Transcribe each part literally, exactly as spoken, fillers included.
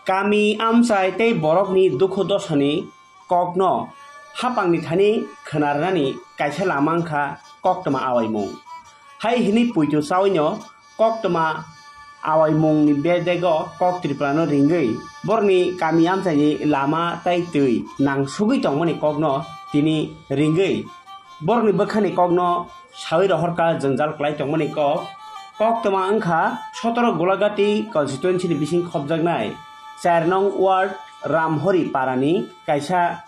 Kami amchai tei borokni dukhu dosani kokno hapangni thani khwnarnani kaisa lama wngkha koktwma awaimung. Hai hwnwi poito chaui no koktwma awaimungni bedego kok Tripurano ringwi borokni kami amchaini lama tei twi nangsugwi tongmani kokno tini ringwi borokni bwkhani kokno sawi rohorkha jwngjal kwlai tongmani kok. Koktwma wngkha sotoro Golagati constituency ni bising khopjaknai char nong ward Ramhori parani kaisa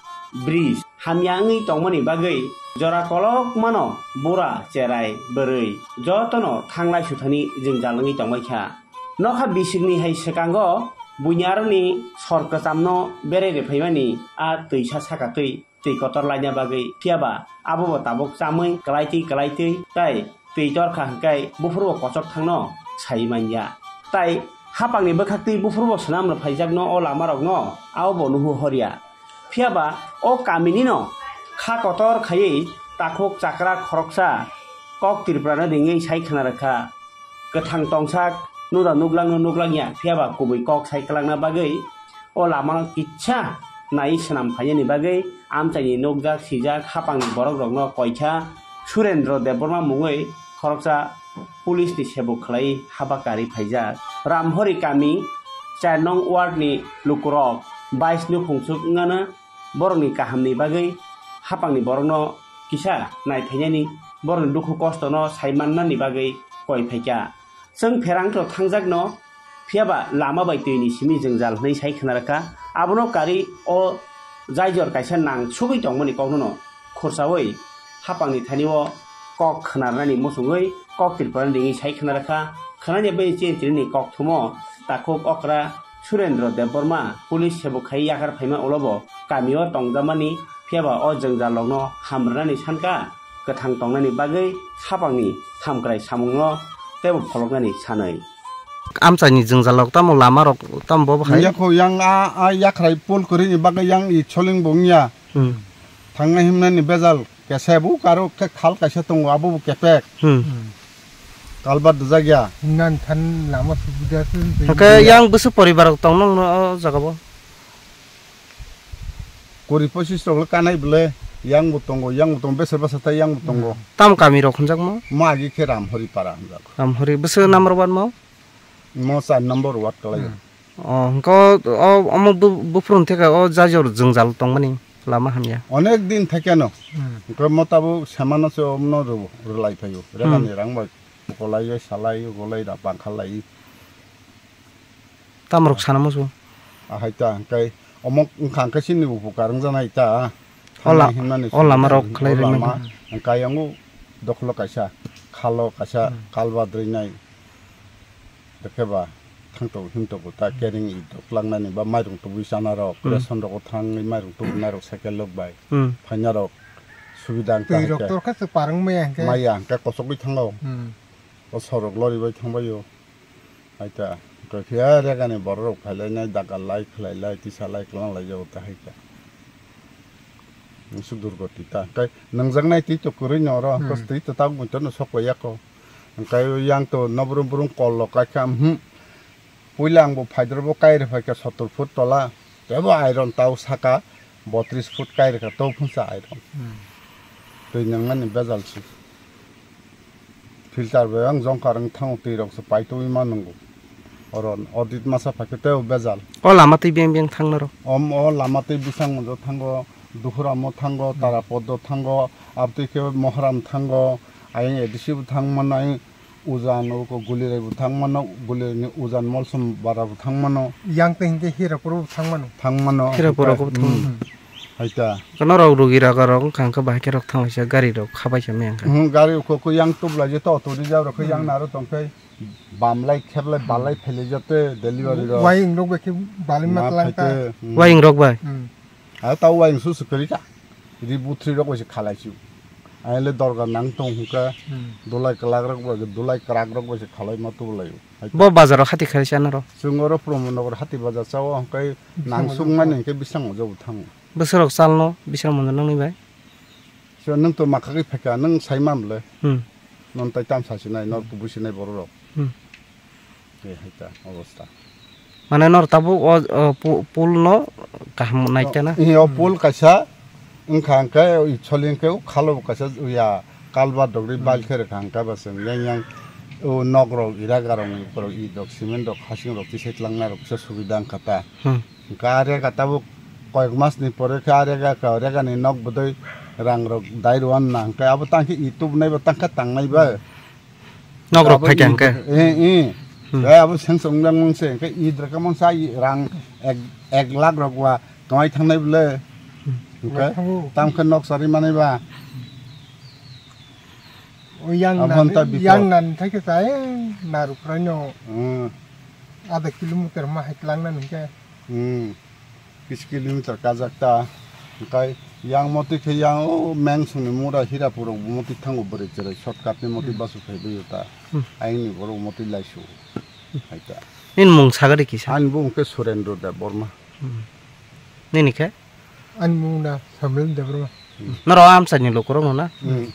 bridge hamya wngwi tongmani bagwi jora kolokmano bura cherai bwrwi jotono thanglai suthani jwngjal wngwi tongbaikha. Nokha bisikni hai swkango buini aroni sor kwchamno berai rwphaimani a twisa saka twi twi kotor laina bagwi, phiyaba abobo tabuk chamwi kwlaitwi kwlaitwi tei twi torkha hwnkhe buphurbo kochok thangno sai manya. Tai hapangni bwkhaktwi buphurbo swnam rwphaijakno o lamarokno abobo nuhu horya. Phiyaba o kaminino kha kotor khaiwi takhuk chakra khoroksa kok Tripurano ringwi sai khna rwkha. Kwthang tongsak nuda nuglangno nuglangya, phiyaba kubui kok sai kwlangna bagwi o lamano kisa nai swnam phainani bagwi amchaini nukjak sijak hapangni borokrokno koikha Surendra Debbarma mungwi khoroksa police ni sebuk khlai haba kari phaijak. Ramhori kami char nong ward ni lukurok bais nukhungsuk wngana borokni kahamni bagwi hapangni borokno kisa naiphainani borokni dukhu kostono sai mannani bagwi koi phaikha. Chwng pherang to thangjakno, phiyaba lama bai twini simi jwngjal hwnwi sai khna rwkha. Abono kari o jaijor kaisa nang sugwi tongmani koknono khursaui hapangni thani o kok khnarnani muchungwi kok Tripurani ringwi sai khna rwkha. Khnani bai chini tini kok thumo takhuk okra Surendra Debbarma police sebuk khai yakar phaima ulobo kamio tongdamani, phiyaba o jwngjallokno hamrwnani sankha. Kwthang tongnani bagwi hapangni hamkrai samungno teibo pholoknani sanwi. Amchaini jwngjalrok tamo lamarok tamo bo hai? Yakho yang a, a yakrai pol kwrwini bagwi yang i choling bo wngya. Hmm. Thangnai himnani bejal kesa bo karo khe khal kaisa tongo, abo bo kepek. Hmm. Kalbar dujak ya. Himnani than lama subida se. Hwnkhe yang bwswk poribarrok tongno o jaga bo? Kuri pochis rok le kanai bwle, yang bo tongo, yang bo tongo, beser basa tai yang bo tongo. Hmm. Tam kami rok hwnjakma? Ma agi khe Ramhori para hwnjak. Ramhori, bwswk number one ma? Mo char number ward kalai. Hmm. O, hwnkhe o, o, omo bu-, buphuru theka o jaijor jwngjal tongmani lama hamya. Onek din thekeno. Hmm. Hwnkhe mo tabuk semano se omno rw-, rwlai phaio. Hmm. Rega ni rang bai kolai, salai, golai da bangkha lai. Tamrok sana musu. Ahai ta, hwnkhe omo wngkha hwnkhe chini upukar wngjaknai ta. O la-, Thangwi himnani o lama rok sugwi khlai o rwmani lama, kha. Hwnkhe ayang o dokhlo kaisa, khalo kaisa, Hmm. kalba drwinai. Dekhe ba, thangtok himtok bo ta Hmm. kering i dok langnani ba mairung tubui chana rok, Hmm. ration rok o thangwi mairung tubui nai rok cycle rok bai. Hmm. Phaina rok subida wngkha Twi rok hwnkhe. Torkha se parwng maya hwnkhe. Maya hwnkhe kochogwi thango. Hmm. O sorok lori bai thangbai o. Haita, twi phiya regani borok rok phailainai, daga lai, khlai lai, tisa lai, kwlang lai jago ta haita. Nungsu durgoti ta. Kai nungjaknai twi to kwrwi no oro, Hmm. kos twi to tabuk to no sok ya ko. Kai yang to nobrum brum kol lo kai kha, hmm. Puila ang bo phaidor bo kai rw phai kha sottor foot tola. Tebo iron tau saka botris foot kai rw kha, tau phunsa iron. Hmm. Twi nungmani bejal si. Filter bai ang jongkar wng thango, twi rok se paitugwi ma nwngo. Oro audit masa phaikhe tei o bejal. O lama twi beng beng thangna rok. Om o lama twi bisang monjo thango, Duhuram o thango, Hmm. Tarapod o thango, abtwi khe Moharam thango, ayang A D C bo thang mano, ayang Ujan o ko Gulirai bo thang mano, Gulirai ni Ujan Molsom bara bo thang mano. Yang twi hinkhe Hirapur bo thang mano. Thang mano. Hirapur o ko bo thang Hmm. mano. Haita. Kono rok rugi raga rok wngkha hwnkhe bahai khe rok thang laisa gari rok khabai khe meng kha. Hmm, gari ko, ko yang tubla je to auto reserve rok khe yang Hmm. naro tongkhe bam lai khep lai bal lai phele jate delivery rok. Wayung rok bai khe balai ma Ma tlang kha. Phaite, hmm. Wayung rok bai? Hmm. Aro tau wayung su su kwrwi kha. Ri buthri rok bai se khalai su. Aile dorga nang tong hwnkhe Hmm. dulai kwlak rok bai, dulai kwrak rok bai se khalai ma tubulai o. Bo bazar o hati khai chana rok? Chwng oro Pramod Nagar hati bazar chao, hwnkhe Bisang nang bazar sukmani chao. Hwnkhe bisang o jabo thango. Bwswk rok chalno bisang monjo nangni bai? So nwng to makhagwi phaikha, nwng sai man le. Hmm. Non tai tam sa sinai, nor kubui sinai borok rok. Hmm. E hai ta obostha. Mane nor tabuk o, o pu-, pool no kaham nai khe na? Eh, o pool kaisa wngkha hwnkhe, i choli hwnkhe o khalo bo kaisa ya kalba dogri bail khe rwkha hwnkhe bw chwng yang yang o nok rok iraga rok ni borok i rok cement rok hasing rok tisai twlang nai rok kisa subida wngkha ta. Hmm. Hwnkhe a rega tabuk koyek mas ni pore khe a rega ka rega ni nok bwdai rang rok dai rw na hwnkhe abo tang khe i tubunai bo tang khe tang nai ba. Nok rok Abo phai kha i-, hwnkhe? Eh, eh. Hmm. Eh, abo seng song dang mung se, hwnkhe Eid rwkha mung sa i rang ek, ek lakh rok wa kamai thangnai bwle. Hwnkhe Thango. Tam khe nok chari manai ba. O yang Abo nan, ta bipot. Yang nan thai khe chai naruk rai no. Hmm. Adha kilometer ma hai tlang nan hwnkhe. Hmm. Kis kilometer kajak ta. Hwnkhe yang motwi khe yang o meng songni mura Hirapur rok bo motwi thango bwrwi chwrai shortcut ni motwi Hmm. basu phai bai ta. Hmm. Ayang ni borok motwi laisu. Hai ta. Nini mung sagadi kisa? Ani bumung khe Surendra Debbarma. Hmm. Nini khe? Ani mung na Samil Debbarma. Hmm. Norok amchaini lukurok no na? Hmm.